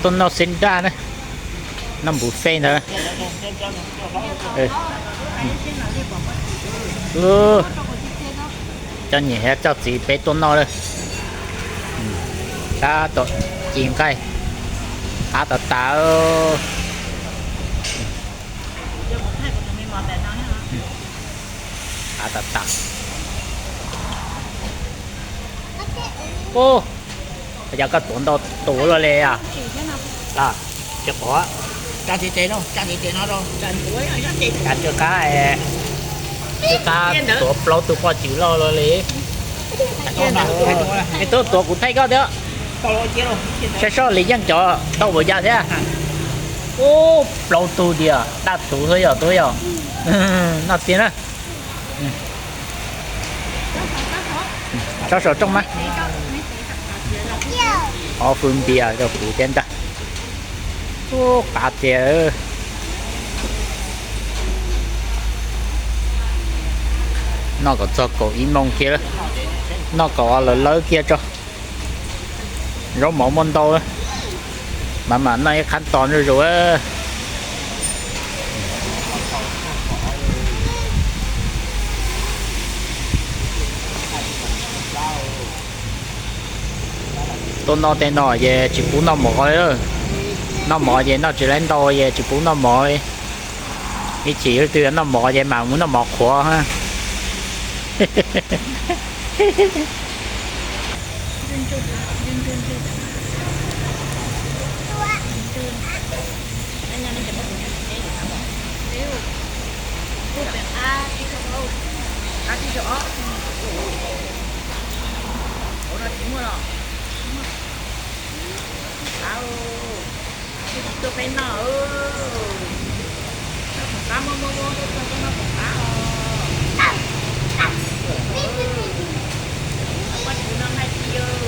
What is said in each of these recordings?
Tuaj noj xib nraj na, noj buffet ntawd. Coj niam thiab coj txiv peb tuaj noj lawm. Tab tom ci nqaij, qab tas tas. Qab tas tas. Ub, yog koj tuav ntau tus luaj li os. Tsis quav, tsa tes tes no, tsa tes tes no rau, tsa tsw qab, tsw qab tuav plaub tug poj cws loj luaj li. Es tub tuav kuv thaij koj thiab. Saib soj Lis Yeej cov tau puas ya thiab. Ub, plaub tug tiag, daj tuv xwb yog tub yog. Noj tiag na. Tsob saum rooj mas. Ob fwj npias rau kuv thiab ntag. Ub, qab tiag. Noj kom txog kaum ib moos kiag, noj kom lawv lawv kiag tso. Zaub mov muaj ntau, mas mam noj ib qhab tos zuj zus. Tuaj noj tej no ces tsis pub noj mov li. Noj mov ces noj tsis laib ntau ces tsis pub noj mov li. Ib chim leej twg noj mov ces mam mus noj mov qhuav. Tuaj peb noj, noj pom qab, muab muab muab tuaj txog tuaj noj pom qab os. Noj poj cws no nqaij ti yawg.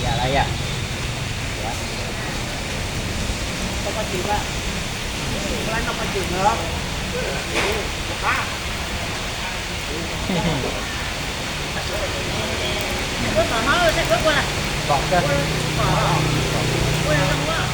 Yam li yam, noj poj cws, noj poj cws no, pom qab. Ua tom no, ua tom no, ua tom no.